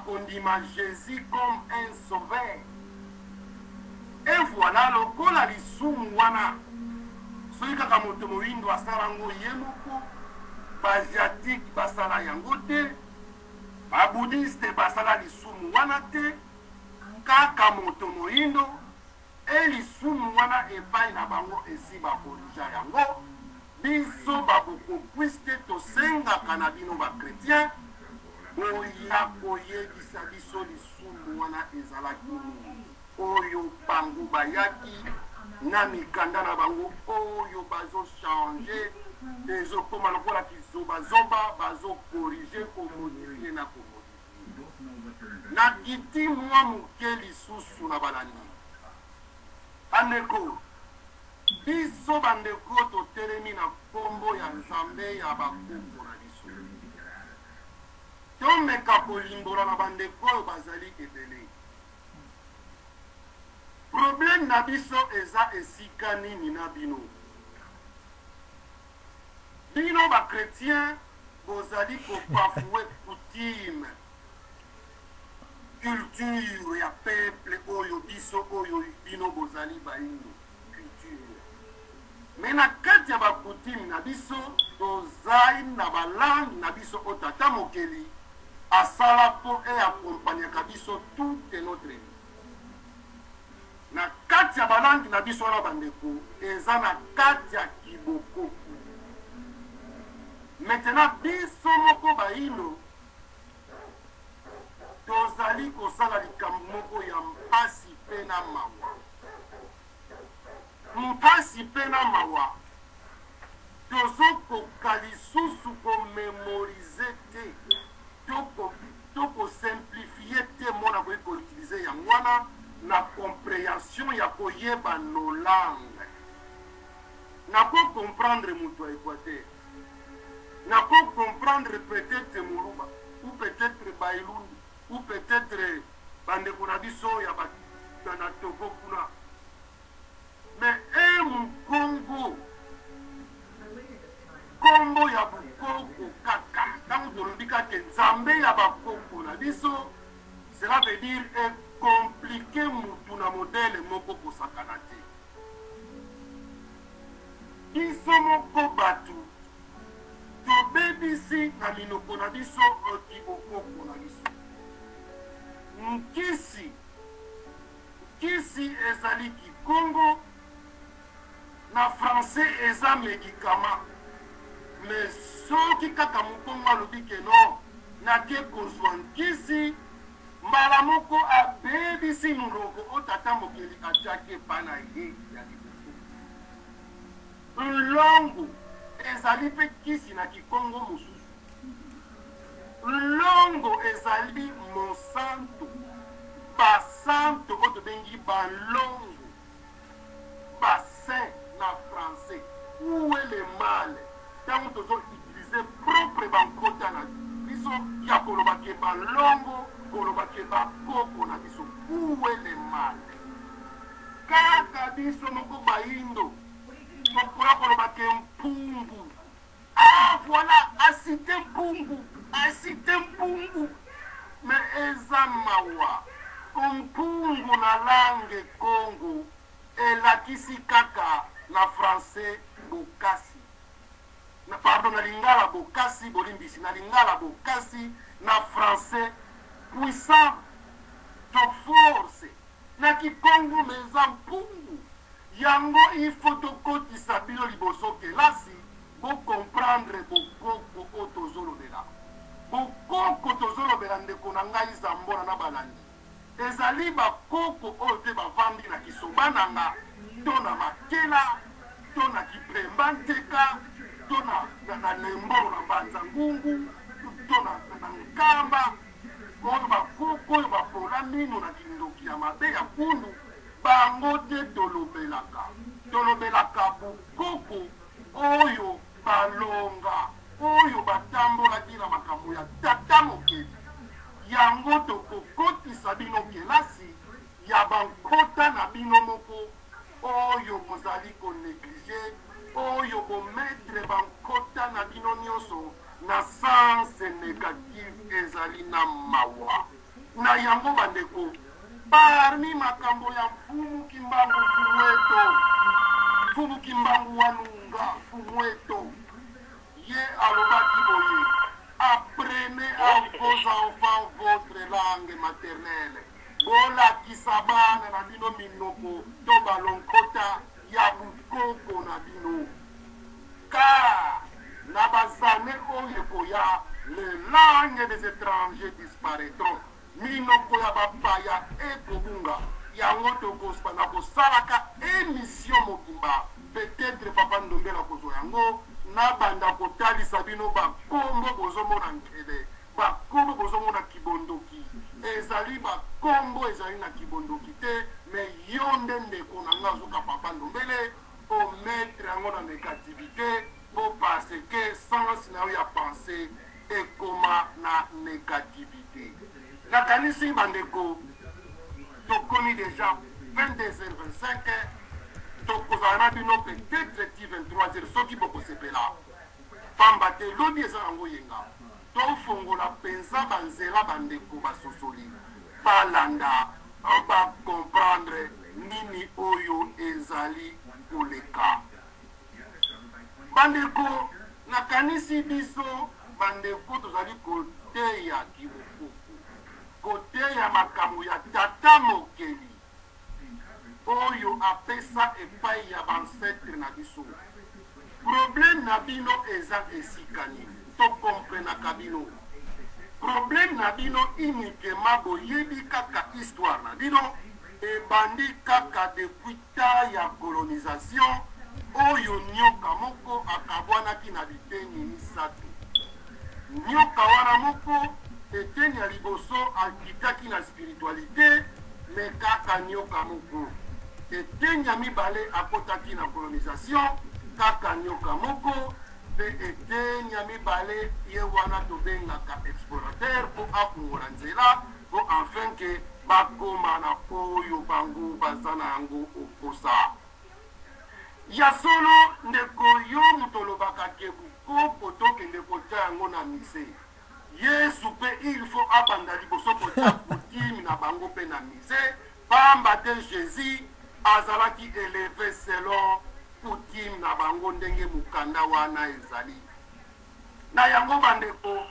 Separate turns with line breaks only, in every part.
kondima Jesus comme un sauveur. Et voilà lokola lisumu wana soki kaka moto moyindo asala yango ye moko, ba asiatique basala yango te, ba bouddhiste basala lisumu wana te, kaka moto moyindo et lisumu wana epai na bango esi ba corrigea yango. Biso ba bokokuiste tosengaka na bino ba chretiens boya koyebisa biso lisumu wana ezalaki nini oyo bango bayaki na mikanda na bango oyo bazo changer ezokoma lokola kizoba zoba bazo corriger ko modifier na ko modifier. Nakiti mwa moke lisusu na balandi bandeko. Biso ba ndeko totelemi na kombo ya Nzambe ya ba koko na biso. Tomeka kolimbola na ba ndeko oyo bazali ebele. Problème na biso eza esika nini na bino? Bino ba chretiens bozali ko bafouer coutume, culture ya peuple oyo biso oyo bino bozali bayindo. Culture. Mais na kati ya ba coutume na biso tozai na ba langue na biso oyo tata mokeli asala po e accompagnaka biso toute notre vie. Na kati ya ba langue na biso wana bandeko eza na kati ya kibokoko. Maintenant biso moko bayindo tozali kosala likambo moko ya mpasi pe na mawa. Mpasi pe na mawa, tozo koka lisusu ko memoriser te to ko to ko simplifier te mot nakoki ko utiliser yango wana na comprehension ya koyeba nos langues. Nako comprendre mutu ya Equateur, nako comprendre peut-etre Muluba ou peut-etre Bailundu ou peut-etre bandeko na biso ya ba na Togo kuna mais un mukongo kombo ya bukoko kaka tango tolobi kaka nzambe ya bakoko na biso cela veut dire e complique mutu na modèle moko kosakana te biso moko batu tobebisi na minoko na biso kibokoko na biso Nkisi, Nkisi ezali kikongo, na français eza medicament mais soki kaka mukongo alobi ke non nake kozua nkisi, mbala moko abebisi munoko oyo tata mokeli atiaki epa na ye ya liboso. Nlongo ezali pe kisi na kikongo mosusu. Nlongo ezali mosantu, ba santo oyo tobengi ba nlongo, ba saint na français. Où est le mal tango tozo utiliser propre ba nkota na biso ya koloba ke ba nlongo, koloba ke ba koko na biso? Où est le mal? Kaka biso moko bayindo tokoya koloba ke mpungu. Ah voilà a cite mpungu a cite mpungu mais eza mawa mpungu na langue kongo elakisi kaka na français bokasi na pardon na lingala bokasi bolimbisi na lingala bokasi na français puissant to force na kikongo mais eza mpungu Yango il faut tokotisa bino liboso kelasi bo comprendre bokoko oyo tozolobela. Bokoko tozolobela ndeko na ngai Zambona na balandi ezali bakoko oyo te bavandi na Kisobananga to na Makela to na Kipemba Nteka to na, na, na Lembolo na Mbanza Ngungu to na, na Nkamba oyo bakoko oyo bapola mino na kindoki ya mabe ya kundu. Bango te tolobelaka. Tolobelaka bokoko oyo balonga, oyo batambolaki na makambo ya Tata Mokeli. Yango tokokotisa bino kelasi ya bankota na bino moko oyo bozali ko negliger, oyo bo mettre bankota na bino nionso na sens negative. Ezali na mawa. Na yango bandeko, parmi makambo ya Mfumu Kimbangu Mfumueto, Mfumu Kimbangu Walunga Mfumueto, ye alobaki boye, Apprenez à vos enfants votre langue maternelle. Bolakisa bana na bino minoko to balonkota ya bukoko na bino. Car na ba annees oyo ekoya, les langues des etrangers disparaîtront, minoko ya bapaya ekobunga. Yango tokosbanda kosalaka emission mobimba, peut-etre Papa Ndombele akozwa yango, nabanda kotalisa bino ba kombo bozomona nkele, ba kombo bozomona kibondoki, ezali ba kombo ezali na kibondoki te, mais yo nde ndeko na nga ozoka Papa Ndombele, o mettre yango na negativite po parce que sens na yo ya pensee ekoma na negativite. Nakanisi bandeko tokomi dejà 22h25, tokozala na bino peut-etre ti 23h soki bokosepela, pamba te lobi eza yango yenga, tofongola penza ba nzela bandeko basosoli balanda ba comprendre nini oyo ezali koleka. Bandeko, nakanisi biso bandeko tozali koteya kibokoko, koteya makambo ya Tata Mokeli oyo apesa epai ya ba ancetres na biso. Problème na bino eza esika nini? To comprenaka bino. Problème na bino uniquement boyebi kaka histoire na bino ebandi kaka depuis temps ya colonisation oyo nioka moko akabwanaki na biteni misatu. Nioka wana moko eteni ya liboso akitaki na spiritualite mais kaka nioka moko. Eteni ya mibale akotaki na colonisation kaka nioka moko mpe eteni ya mibale ye wana tobengaka explorateur mpo afungola nzela mpo enfin que bakoma na oyo bango baza na yango oposa. Ya solo ndeko yo moto olobaka ke bukoko tokende kotia yango na musee. Yesu pe il faut abanda liboso kotia coutume na bango pe na musee pamba te Jesus azalaki eleve selon coutume na bango ndenge mokanda wana ezali. Na yango bandeko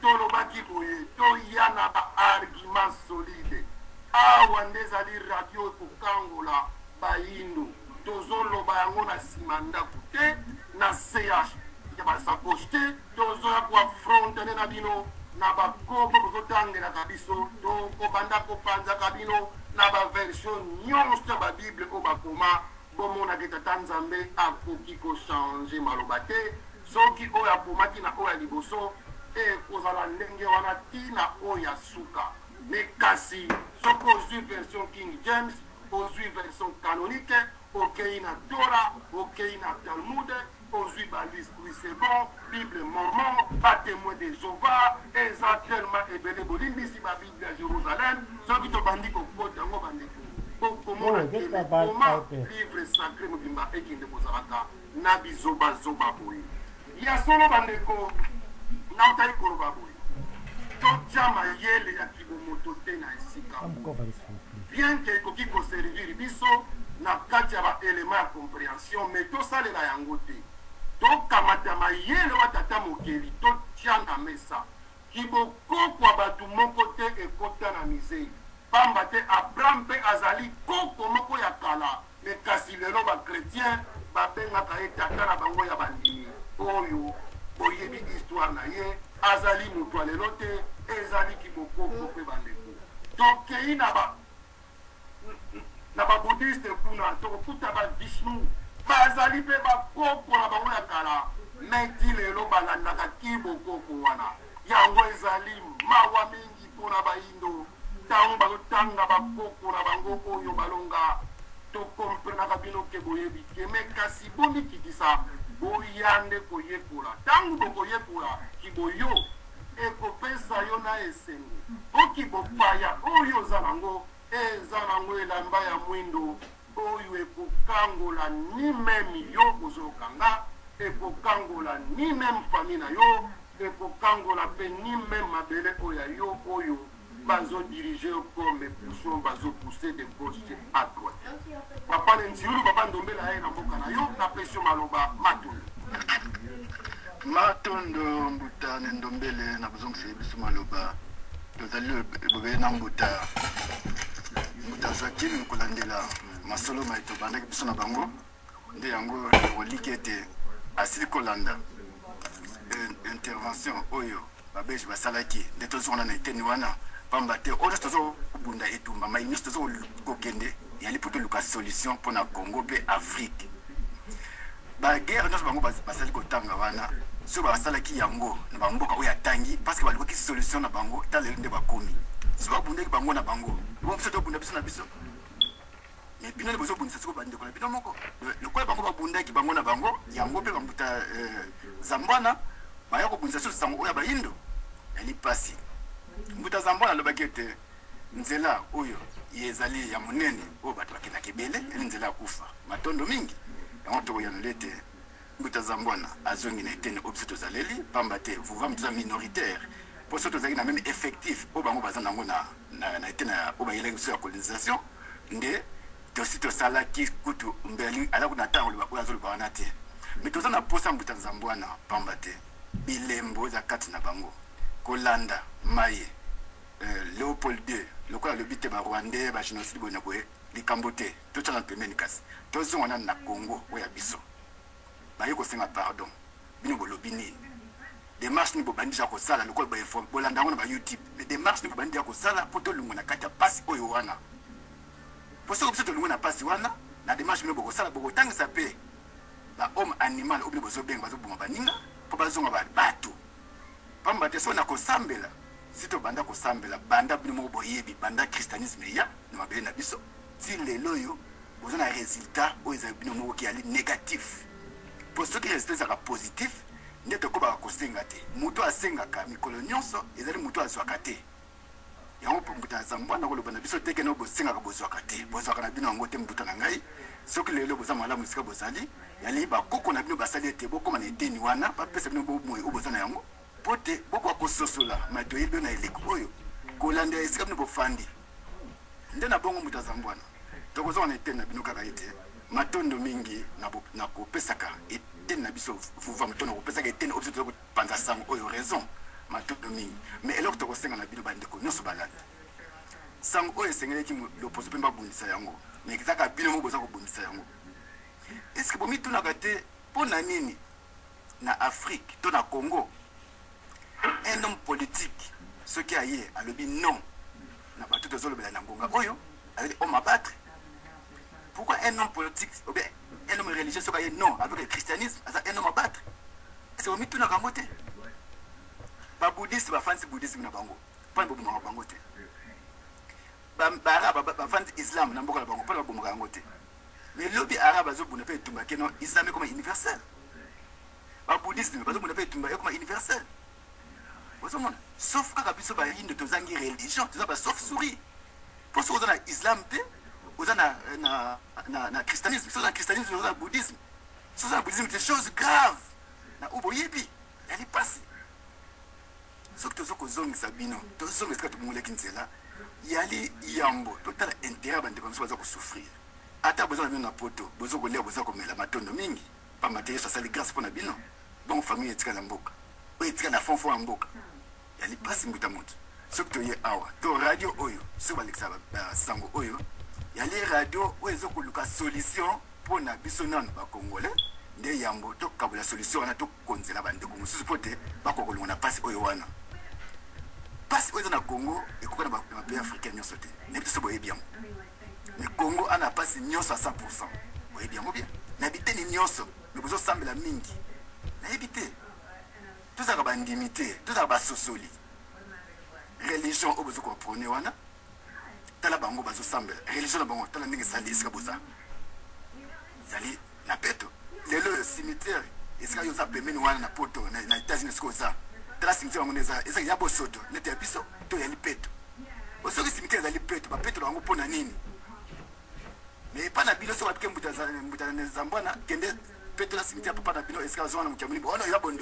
tolobaki boye toya na ba arguments solides. Awa nde ezali radio ekokangola bayindo. Tozoloba yango na sima ndaku te, na CH ya ba sacoche te. Tozoya ko affronter na bino na ba kombo bozotangelaka biso. Tokobanda kopanzaka bino na ba version nyonso ya ba bible oyo bakoma. Bomona ke Tata Nzambe akoki ko changer maloba te. Soki oyo akomaki na oyo ya liboso, ekozala ndenge wana tii na oyo ya suka. Mais kasi soki ozui version King James, ozui version canonique, okeyi na Torah, okeyi na Talmud, ozui ba Louis Segond, Bible Mormon, ba Temoins de Jehovah, eza tellement ebele, bolimbisi ba Bible ya Jerusalem, soki tobandi kokota yango bandeko, bokomona
Oh,
ke
get
mais
that bag
comment
out there.
livre sacre mobimba ekende kozalaka na bizoba zoba boye? Ya solo bandeko, nautaki koloba boye, totia mayele ya kibomoto te na esika
Come
moko.
cover this food, please.
Bien que ekoki ko servir biso na kati ya ba elements ya comprehension, mais tosalela yango te. Tokamata mayele wa Tata Mokeli totia na mesa. Kibokoko ya bato moko te ekota na musee, pamba te Abraham mpe azali koko moko ya kala, mais kasi lelo ba chretiens babengaka ye tata na bango ya bandimi, oyo boyebi histoire na ye, azali moto ya lelo te, ezali kibokoko mpe bandeko. Tokeyi na ba na ba bouddhiste kuna tokokuta ba Vishnu bazali mpe ba koko na bango ya kala, mais ti lelo balandaka ki bokoko wana. Yango ezali mawa mingi mpo na bayindo tango bazotanga ba koko na bango oyo balonga. To comprenaka bino ke boyebi te, mais kasi bomikitisa boya nde koyekola. Tango bokoyekola kiboyo ekopesa yo na esengo po kibopaya oyo oza nango eza nango elamba ya mwindo oyo ekokangola ni meme yo ozoyoka nga, ekokangola ni meme famille na yo, ekokangola pe ni meme mabele oyo ya yo oyo. Bazo diriger yo comme bouchon bazo pousser de gauche à droite. Papa ne Nziulu, papa Ndombele aye na mboka na yo, napesi yo maloba. Matondo.
Matondo mbuta ne Ndombele na bozongiseli biso maloba. Tozali bobele na mbuta mbuta Joaquim kolandela masolo maye tobandaki biso na bango. Nde yango tokoliki ete asili kolanda intervention oyo babelge basalaki, nde tozonga na eteni wana, pamba te oyo nyonso tozobunda etumba mai nyonso tozokokende yali mpo toluka solution mpo na Congo mpe Afrique. Baguerre nyonso bango basali kotanga wana, soki basalaki yango na bamboka oyo atangi, parce que balukaki solution na bango. Ta lelo nde bakomi, soki babundaki bango na bango, bongo biso tobunda biso na biso. Mais bino nde bozobundisa sikoyo bandeko na bino moko lokola bango babundaki bango na bango. Yango mpe bambuta Zambwana baya kobundisa susu sango oyo ya bayindo, yali mpasi. Mbuta Zambwana alobaki ete nzela oyo ezali ya monene, oyo bato bakendaka ebele, yali nzela ya kufa. Matondo mingi. Yango tokoyanola ete mbuta Zambwana azongi na eteni oyo biso tozaleli, pamba te vuvamu toza minoritaire, mpo soki tozalaki na meme effectif oyo bango baza nango na eteni oyo bayelaki biso ya colonisation, nde tosi tosalaki kutu mbeli aza kuna ntango loba oyo azoloba wana te. Me toza na posa mbuta Nzambwana, pamba te bilembo eza kati na bango kolanda maye Léopold II lokola alobi te Barwandais bagénocide boye na boye. Likambo te, totyana pembeni, kasi tozonga nanu na Congo oyo ya biso. Baye kosenga pardon, bino bolobi nini? Demarche nini bobandi deja kosala? Lokola bainforme bolanda yango na ba YouTube, mais demarche nini bobandi deja kosala mpo tolongwa na kati ya pasi oyo wana? Mpo soki biso tolongwe na pasi wana, na demarche bino bokosala, bokotangisa mpe ba homme animal oyo bino bozobenga bazoboma baninga mpo bazonga bato. Pamba te soki na kosambela, si tobanda kosambela banda bino moko boyebi, banda christianisme eya na mabele na biso ti lelo oyo, boza na résultat oyo ezali bino moko ki négatif. Mpo soki résultat ezalaka positif, nde tokobaka kosenga te. Moto asengaka mikolo nyonso ezali moto azwaka te. Yango mpo mbuta ya Zambwana koloba na biso te kene bosengaka bozwaka te, bozwaka na bino yango te. Mbuta na ngai, soki lelo boza malamu esika bozali, yali bakoko na bino basali ete bokóma na eteni wana, bapesa bino bomoi oyo boza na yango, mpo te bokoka kososola mai toyebi na eleko oyo kolanda esika bino bofandi. Nde na bongo, mbuta Zambwana, tokozonga na eteni na bino kaka ete matondo mingi na kopesaka eteni na biso vuva moto, na kopesaka eteni oyo biso toza kopanza sango oyo raison. Matondo mingi. Mais eloko tokosenga na bino bandeko nyonso balanda sango oyo, esengelaki loposo mpe babundisa yango, mais ezaka bino moko boza kobundisa yango. Est-ce bomitunaka te mpo na nini na Afrique to na Congo, un homme politique soki aye alobi non na bato tozolobela na ngonga oyo, azali homme à battre? Pourquoi un homme politique ou bien un homme religieux, soki aye non avec le christianisme, aza un homme à battre? Est-ce bomitunaka yango te? Babouddhiste bafandisi bouddhisme na bango, mpona bobomaka bango te. Baarabe bafandisi islam na mboka na bango, mpona babomaka yango te. Mais lobi arabe azobunda mpe etumba keno islam ekoma universel, babouddhisme bazobunda mpe etumba ekoma universel. Ozomona, sauf kaka biso bayindo tozangi religion, toza bachauve-souris. Mpo soki oza na islam te, oza na christianisme, soki oza na christianisme, oza na bouddhisme, soki oza na bouddhisme te, chose grave na oyo boyebi yali mpasi. Soki toza kozongisa bino, tozonga esika tobongolaki nzela, yali yambo totala intérêt ya bandeko na biso baza kosouffrir. Ata boza na bino na poto, boza kolia, boza komela, matondo mingi, pamba te Yesu asali grâce mpo na bino. Bongo famille etikala na mboka oyo etikala na fond fond ya mboka, yali mpasi. Mbuta moto, soki toye awa to radio oyo, soki balekisa basango oyo, yali radio oyo eza koluka solution mpo na biso nano bacongolais. Nde yambo tokabola solution wana, tokonzela bandeko mosusu mpo te bakoka kolonga na mpasi oyo wana. Mpasi oyo eza na Congo ekoka na bapays africain nyonso te. Nayebi te so boyebi yango, mais Congo ana mpasi nyonso ya 100. Boyebi yango bien na biteni nyonso, mais bozosambela mingi. Nayebi te, tozalaka bandimi te, tozalaka basosoli. Religion oyo bozo koprôner wana, tala bango bazosambela religion na bango, tala ndenge esali esika boza ezali na peto. Lelo oyo cimetière esika yo oza pembeni wana na poto, na États-Unis esika oza, tala cimetière yango nde eza ya bosoto nete ya biso to yali peto? Soki cimetière ezali peto, bapetola yango mpo na nini? Mais epa na bino, soki bapike mbuta Zambwana, kende petola cimetière papa na bino esika azonga na moki ya molimo wana, eza bondoki.